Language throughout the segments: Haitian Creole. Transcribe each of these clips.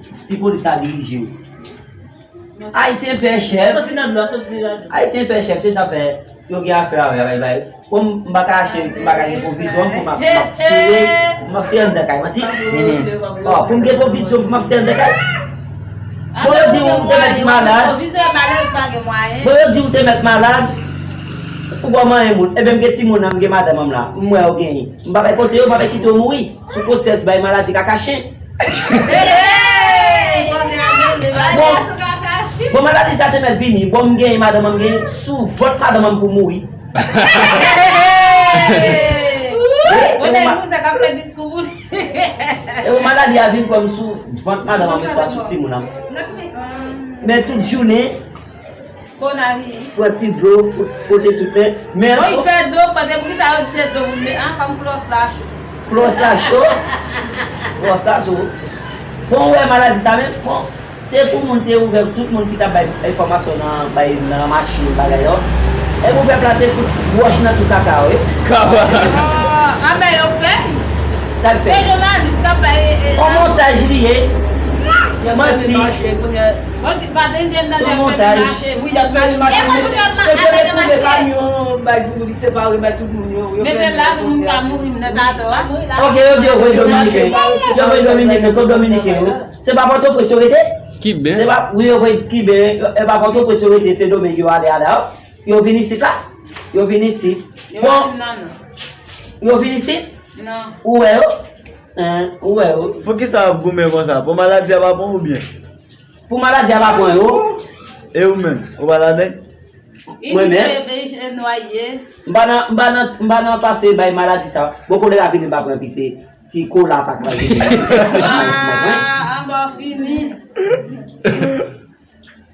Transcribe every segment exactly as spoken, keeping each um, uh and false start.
Si polis ta dirije w. Ayisyen pè chèf. Soti nan dlo a, soti nan dlo a. Ayisyen pè chèf, se sa fè yo gen afè avè bay bay. Bon, m pa ka achte, m pa ka gen pwovizyon pou m ap, m ap sere, m ap sere anndan kay, manti. Bon, pou m gen pwovizyon pou m ap sere anndan kay. Bon, yo di ou te mèt malad. Bon, yo di ou te mèt malad. Ou pa manyen moun. Ebyen, m gen timoun nan, m gen madanm an m la. M wè yo genyen. M pa bay kote yo, m pa bay kite yo mouri. Sou konsyans bay maladi kaka chen. Bon, bon, maladi sa te mèt vini. Bon, m genyen madanm an, m genyen sou vant madanm an pou mouri. E bon, maladi a vin pran m sou vant madanm an, swa sou timoun an. Men tout jounen, pran ti dlo, fwote tout men. Men an, fè dlo, fè dlo, poukisa yo di se dlo pou men an, kòm klòs la cho. Klòs la cho. Klòs la cho. Bon, ou wè maladi sa menm, bon, se pou moun te ouvè, tout moun ki t ap bay enfòmasyon nan, bay nan machin, bagay yo. E pou pèp la te fout wòch nan tout kaka yo, wi. Kaba. Anben yo fè. Sa l fè? Se jounalis k ap bay. On montaj li ye. Manti. Bon, si pa te gen nan se on montaj. Wi, y ap fè machin. E pou yo pa ale nan machin. Kamyon, bay pou li separe, bay tout moun yo. Men se la tout moun ka mouri nan kato a. Ok, yo di yo voye Dominiken. Yo voye Dominiken, kot Dominiken yo? Se pa Pòtoprens yo rete? Kiben. Se pa, wi, yo voye Kiben, e pa Pòtoprens yo rete, Sendomeng yo ale, ale. Yo vin isit la. Yo vin isit. Bon. Yo vin isit? Non. Ou wè yo? Hein, ou wè yo? Poukisa w ap goumen konsa? Pou maladi a pa pran w oubyen? Pou maladi a pa pran yo. E ou menm, ou pa ladan? Mwen menm? M pa nan, m pa nan, m pa nan pase bay maladi sa. Bon, kolera vini, m pa pran pise. Ti kola sa kraze. Ah, anba w fini.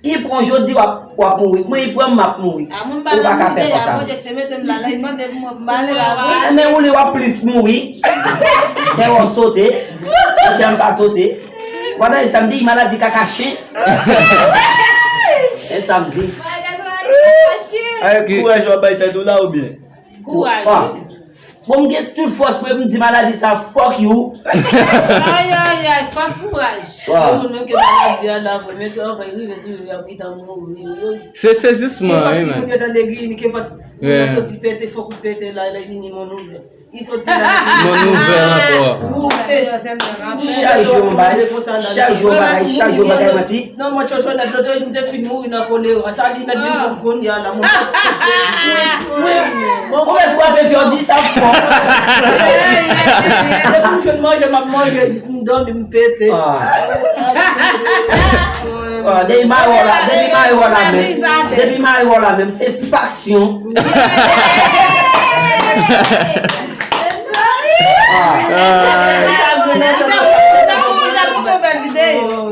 I pran jodi w ap, w ap mouri. Mwen, i pran m, m ap mouri. Ou pa ka fè konsa. Bondye te mete m la, la, i mande pou mwen, m ale la, wi. Men ou li w ap plis mouri. Fè w sote. Fè m pa sote. Pandan e sa m di, maladi kaka chen. E sa m di. Ay, kouraj w ap bay tèt ou la oubyen? Kouraj. Ah. Bon, m gen tout fòs mwen pou m di maladi sa, fuck you. Ay, ay, ay, fòs kouraj. Gen moun menm ke maladi a la, men ke anvan rive sou yo, y ap gentan mouri. Se sezisman, wi, men. Timoun yo tande gri, ke fòk yo soti pete, fòk ou pete la, lè vini moun ouvè. Li soti la. Moun ouvè ankò. Ou te Chak jou yon bagay, chak jou yon bagay, chak jou yon bagay manti. Non, mwen tchonchonèt, lòt jou m te fin mouri nan kolera. Sa li mèt vin pou m kounye a la, mwen pa t pete. Mwen, mwen frape pi, yo di sa fò. Se pou m jwenn manje, m ap manje, jis m dòmi, m pete. Ah. Ah, depi mari w la, depi mari w la menm, depi mari w la menm, se faksyon.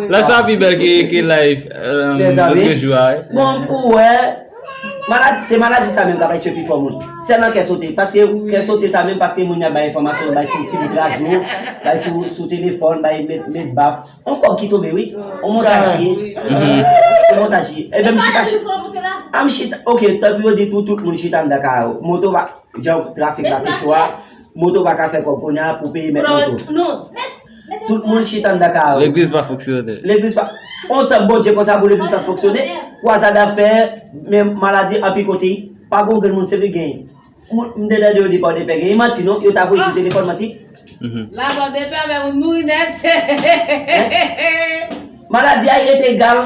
Lè sa pi bèl ki, ki live, um, lòt jou a, wi. Bon, pou wè, maladi, se maladi sa menm k ap fè pi fò moun. Sèlman kè sote, paske kè sote sa menm, paske moun y ap bay enfòmasyon, bay sou ti bout radyo, bay sou, sou telefòn, bay met, met baf. On kòb ki tonbe, wi. On montaj ye. On montaj ye. Ebyen, m chita, chita. A, m chita. Ok, tanpri yo di pou tout moun chita anndan kay yo. Moto pa, jan trafik la te cho a, moto pa ka fè kòb kounye a pou peye mèt moto. Tout moun chita anndan kay yo. Legliz pa fonksyone. Legliz pa. On tanp Bondye konsa pou legliz pa fonksyone. Kwazada fè, men maladi anpi kote. Pa gon grenn moun se li genyen. M te tande yo di pa w te fè gen. E manti non, yo ta voye sou telefòn, manti. Ladan de pè avè moun mouri nèt. Maladi a rete egal.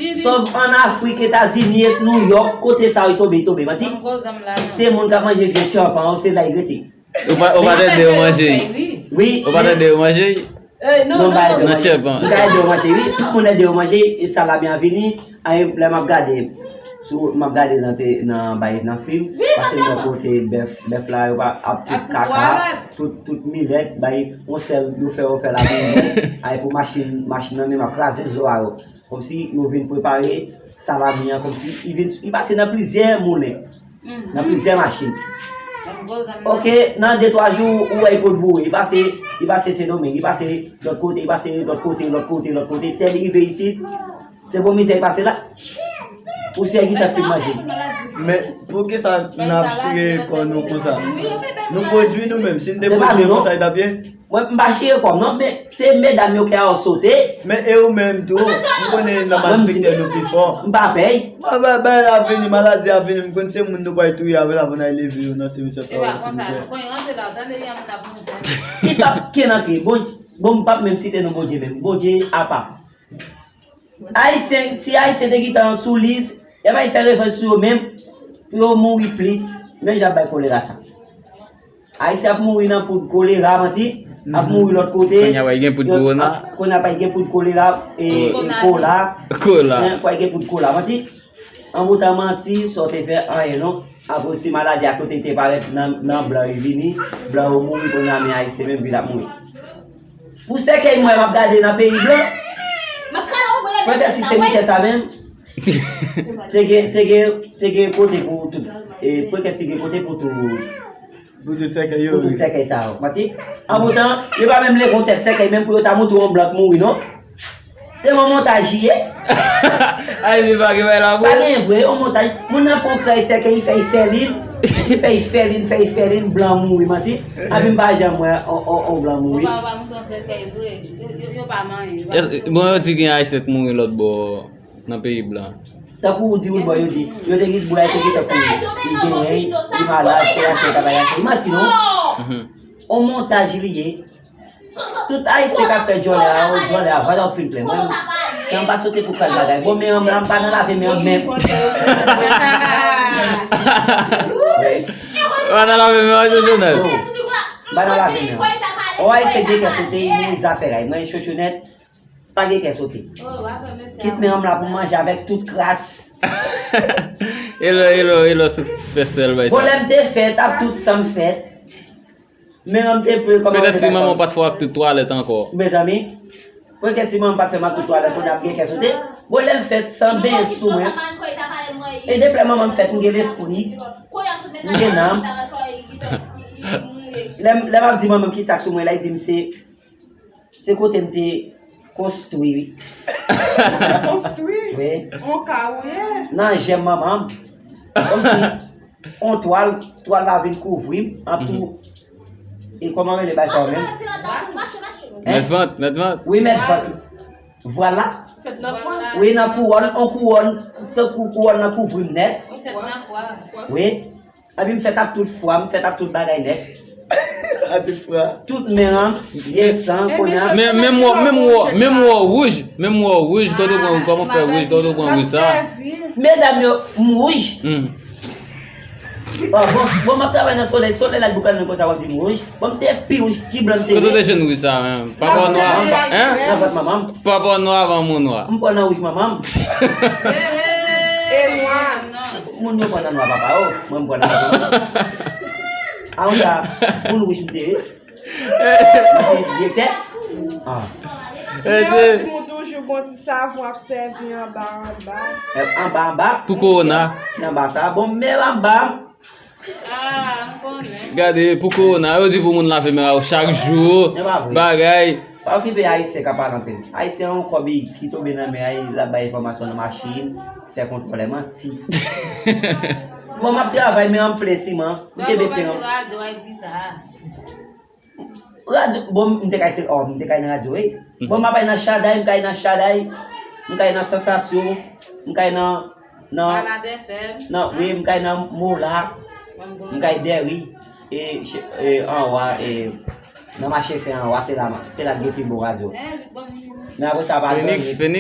Sòf ann Afrik, Etazini, Nouyòk, kote sa yo tonbe, tonbe, manti. Se moun k ap manje vye tyanpan yo, se la y rete. Ou pa, ou pa tande yo manje. Wi. Ou pa tande yo manje. Non, non, non, non. Nan tyanpan. M ka ede yo manje, wi. Tout moun ede yo manje, e salami an vini. Ay, lè m ap gade, sou, m ap gade nan te, nan, bay, nan fim, paske m wè kote bèf, bèf la, yo pa ap tout kaka, tout, tout milèt, bay, yon sèl, yo fè, yo fè la vini. Ay, pou machin, machin nan menm ap kraze zo a yo. Kòmsi yo vin prepare salami an, kòmsi li vin, li pase nan plizyè moulen. Nan plizyè machin. Ok, nan de twa jou, ou wè li pot boure. Li pase, li pase Sendomeng, li pase lòt kote, li pase lòt kote, lòt kote, lòt kote. Tèl li rive isit, se gwo mizè li pase la. Pousyè gentan fin manje. Men poukisa n ap chire kò nou konsa? Nou pwodui nou menm. Si n te pwodui konsa, li t ap ye? Mwen, m pa chire kò m non, men se medam yo kè yo sote. Men e ou menm tou, m konnen n ap maltretè nou pi fò. M pa pè. Mwen, bay, bay la vini, maladi a vini, m konn se moun nou pral touye avè l avan n al leve yo nan simityè, travay simityè. Li p ap ken antre. Bon, bon, m p ap menm site non Bondye menm. Bondye apa. Ayisyen, si Ayisyen te gentan sou lis, y ap al fè revanj sou yo menm, pou yo mouri plis, menm jan y ap bay kolera sa. Ayisyen ap mouri nan poud kolera, manti, ap mouri lòt kote. Kounye a pa gen poud kowona. Kounye a pa gen poud kolera, e, e kola. Kola. Hein, pa gen poud kola, manti. An bout an manti, sa w te fè, anyen non. Akoz se maladi a kote te parèt nan, nan blan yo vini, blan yo mouri, kounye a men Ayisyen menm vin ap mouri. Pou sèkèy mwen m ap gade nan peyi blan. Pwetè si se moutè sa menm. Te gen, te gen, te gen kote pou tout. E, pwetè si gen kote pou tout. Pou tout sèkèy yo. Pou tout sèkèy sa yo. Manti? Anpoutan, yo pa menm leve yon tèt sèkèy menm pou yo ta montre yon blan k mouri non. Se yon montaj li ye. Ay, li pa gen bagay la, bro. Pa gen vre, yon montaj. Moun nan pran krèy sèkèy, li fè, li fè lin. Li fè, li fè lin, fè, li fè lin, blan mouri, manti. Epi m pa janm wè on, on, on blan mouri. Yo pa, yo pa montre yon sèkèy vre. Yo, yo, yo pa manyen, yo pa montre. Bon, yo di gen Ayisyen k mouri lòt bò nan peyi blan. Tankou ou di, wi, bò, yo di, yo te gen bwa, yo te gen tankou li genyen, li malad, se la, se la, se la. Li manti, non? Mhm. On montaj li ye. Tout Ayisyen k ap fè djòlè a, djòlè a, vwala w fin plè. Mwen, kè m pa sote pou kal bagay. Bon, men an m la, m pa nan lave men an menm. Pa nan lave men an, Jojo Nèf. Non, m pa nan lave men an. O, Ayisyen gen kè sote, li mouri zafè ray. Mwen, Jojo Nèf, pa gen kè sote. Kit men an m la pou manje avèk tout kras. Elo, elo, elo, sou fè sèl bay sa. Bon, lè m te fèt, ap tout san m fèt. Men an m te pre kòman. Petèt si manman w pa t fè w ak tout twalèt ankò. Mezanmi, pwetè si manman m pa t fè m ak tout twalèt, kounye a m gen kè sote. Bon, lè m fèt san benyen sou mwen. E depi lè manman m fèt, m gen lespri. M gen nanm. Lè m, lè m ap di manman m ki sa k sou mwen la, li di m se, se kote m te konstwi, wi. Konstwi? Wi. On ka ou ye? Nan jèm manman m. Kòmsi on twal, twal la vin kouvri m an tou. E kòman rele bay sa yo menm? Mèt vant, mèt vant. Wi, mèt vant. Vwala. Wi, nan kouwòn, on kouwòn, tankou kouwòn nan kouvri m nèt. Wi. Epi m fèt ak tout fwa, m fèt ak tout bagay nèt. Ak tout fwa. Tout men an, gen san, kounye a. Men, men m wè, men m wè, men m wè w wouj, men m wè w wouj, kote w pran, kòman w fè wouj, kote w pran wouj sa? Medam yo, m wouj. Hmm. Ah, bon, bon, m ap travay nan solèy, solèy la boukan mwen konsa, w ap di m wouj. Bon, m te pi wouj, ti blan m te ye. Kote w te jwenn wouj sa menm? Papa w nwa avan, hein? Nan vant manman m. Papa w nwa avan moun nwa. M pran nan wouj manman m. E nwa. Moun yo pran nan nwa papa yo, mwen m pran nan nwa manman m. A konsa, moun wouj m te ye. Mwen se direktè. Ah. Yo di nou toujou gon ti savon ap sèvi anba, anba. Anba, anba. Pou kowona. Anba sa, bon, men anba. Ah, m konnen. Gade, pou kowona, yo di pou moun lave men yo chak jou. Se pa vre. Bagay. Pa okipe Ayisyen k ap pale anpil. Ayisyen yon kòb ki tonbe nan men a, l ap bay enfòmasyon nan machin, fè kontwòlè manti. Bon, m ap travay, men an m plen siman. M kenbe pen an. Radyo, bon, m te kay te, oh, m te kay nan radyo, wi. Bon, m ap al nan Chaday, m kay nan Chaday, m kay nan Sansasyon, m kay nan, nan, nan, wi, m kay nan Mola, m kay Dèri, e, e, anwa, e, nan mache fen anwa, se la, se la gen pi bon radyo. Men apre sa, pa gen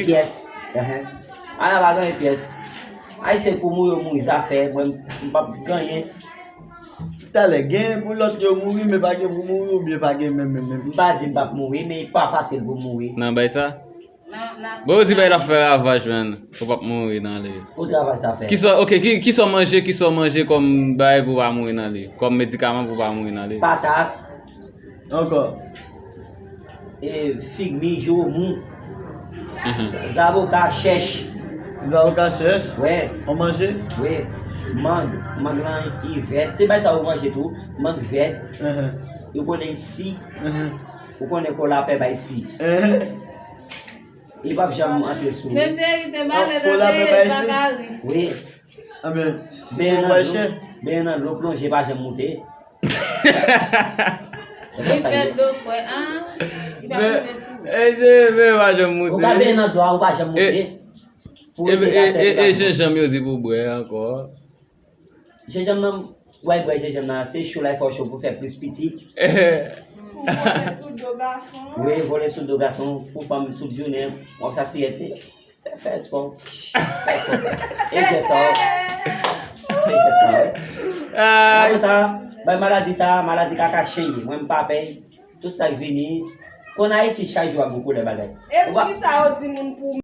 pyès. Enhen. Ala pa gen pyès. Ayisyen pou mouri, yo mouri, zafè, mwen, m p ap gen anyen. Talè, gen pou lòt yo mouri, men pa gen pou mouri, oubyen pa gen menm, menm, menm. M pa di m p ap mouri, men pa fasil pou mouri. Nan bay sa? Bon, yo di bay la fè ravaj, man. Ou p ap mouri nan li. Pou travay sa fè. Kiswa, ok, ki, kiswa manje, kiswa manje kòm bay pou pa mouri nan li? Kòm medikaman pou pa mouri nan li? Patat. Ankò. E, fig mi, jiwomou. Mhm. Zaboka, chèch. Zaboka, chèch? Wi. On manje? Wi. Mang. Mang lan, i vèt. Se bay sa yo manje tou. Mang vèt. Mhm. Yo konnen si. Mhm. Ou konnen kolapè bay si. Mhm. Li p ap janm antre sou. Men verite, malè nan peyi pa ka ri. Wi. Anben, si Ben yo nan bay dlo, chè. Ben nan dlo plonje pa janm moute. Li fè dlo fwè an. Li pa Men, rive sou. E se men pa janm Ou ka ben moute. Nan dlo a, ou pa janm moute. Pou E rete atè, e- li pa e bon. Jenjanm yo di pou bwè ankò. Jenjanm nan, w al bwè jenjanm nan, se cho la fè w cho pou fè plis piti. Pou vole sou do gason. Wi, vole sou do gason, pou fanm tout jounen, w ap sasiyèt li. Fè, fè espò. Fè espò. E jwèt sa, wi. E jwèt sa, wi. Ay, Apre sa, bay maladi sa, maladi kaka chen li. Mwen m pa pè. Tout sa k vini. Konn Ayiti, chak jou ap gon koulè bagay. E pou ki sa yo di moun pou